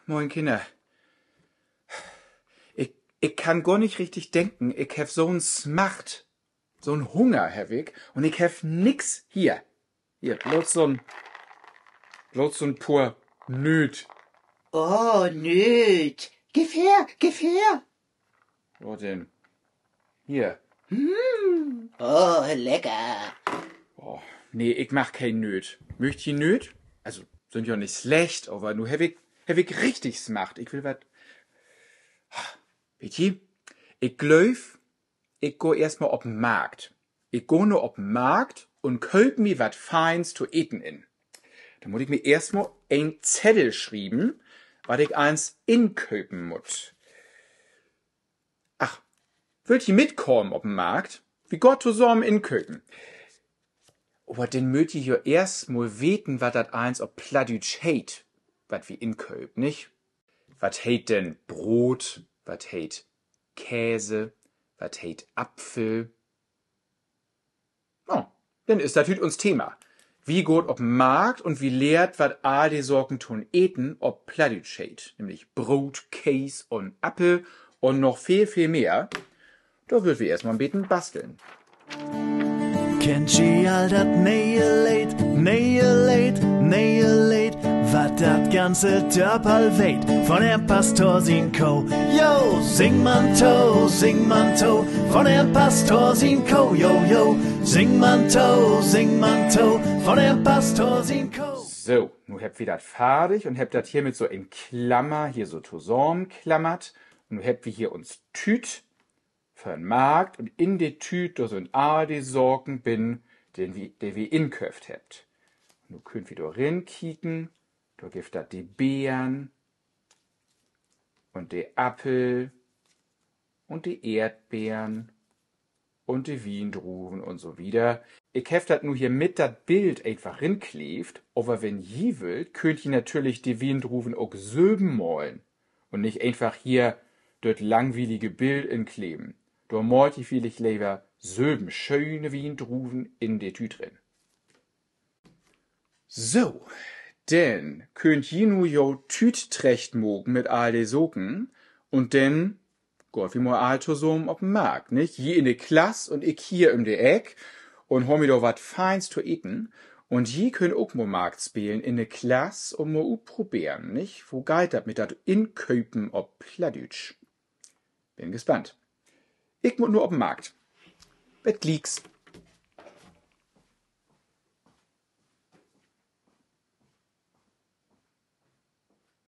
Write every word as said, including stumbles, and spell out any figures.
Moin, Kinner. Ik, ik kann gor nich richtig denken. Ik heff so'n Smacht, so'n Hunger heff ik. Un ik heff nix hier. Hier, blots so'n, blots so'n poor Nööt. Oh, Nööt. Geev her, geev her. Wat denn? Hier. Oh, lecker. Oh, nee, ik mag keen Nööt. Möögt ji Nööt? Also, sünd ja nich slecht, aver nu heff ik, heff ik richtig Smacht. Ik will wat. Weet ji, ik glööv, ik gah eerstmal op 'n Markt. Ik gah nu op 'n Markt un kööp mi wat Feins to eten in. Denn mutt ik mi eerstmal en Zeddel schrieven, wat ik allens inköpen mutt. Ach, wüllt ji mitkamen op 'n Markt? Wi gaht tosamen inköpen. Aver denn mööt ji jo eerstmal weten, wat dat allens op Plattdüütsch heet, wat wi inkööpt, nich? Wat heet denn Broot? Wat heet Kees? Wat heet Appel? Na, denn is dat hüüt uns Thema. Wi gaht op 'n Markt un wi lehrt, wat all de Saken to'n Eten op Plattdüütsch heet, nämlich Broot, Kees un Appel un noch veel, veel mehr. Dor wüllt wi eerstmal en beten basteln. Kennt ji all dat ne'e Leed, ne'e Leed, ne'e Leed, wat dat ganze Dörp al weet? Von Herrn Pastor sien Koh. Jo, sing man to, sing man to, von Herrn Pastor sien Koh. Jo, jo, sing man to, sing man to, von Herrn Pastor sien Koh. So, nu hebbt wi dat fardig un hebbt dat hier mit so en Klammer hier so tosamenklammert. Un nu hebbt wi hier uns Tüüt för'n Markt un in de Tüüt, dor sünd all de Saken binnen, de wi, de wi inköfft hebbt. Nu köönt wi dor rinkieken, dor gifft dat de Beern un de Appel un de Eerdbeern un de Wiendruven un so wieder. Ik heff dat nu hier mit dat Bild eenfach rinkleevt, aver wenn ji wüllt, köönt ji natürlich de Wiendruven ok sülven malen un nich eenfach hier dat langwielige Bild inkleven. Dor maalt ji villicht lever sülven schöne Wiendruven in de Tüüt rin. So, denn köönt ji nu jo Tüüt trechtmaken mit all de Saken un denn gaht wi mal all tosamen op 'n Markt, nich? Ji in de Klass un ik hier üm de Eck un haal mi dor wat Feins to eten. Un ji köönt ok mal Markt spelen in de Klass un mal utproberen, nich? Wo geiht dat mit dat Inköpen op Plattdüütsch? Bün gespannt. Ik mutt nu op 'n Markt. Bet glieks.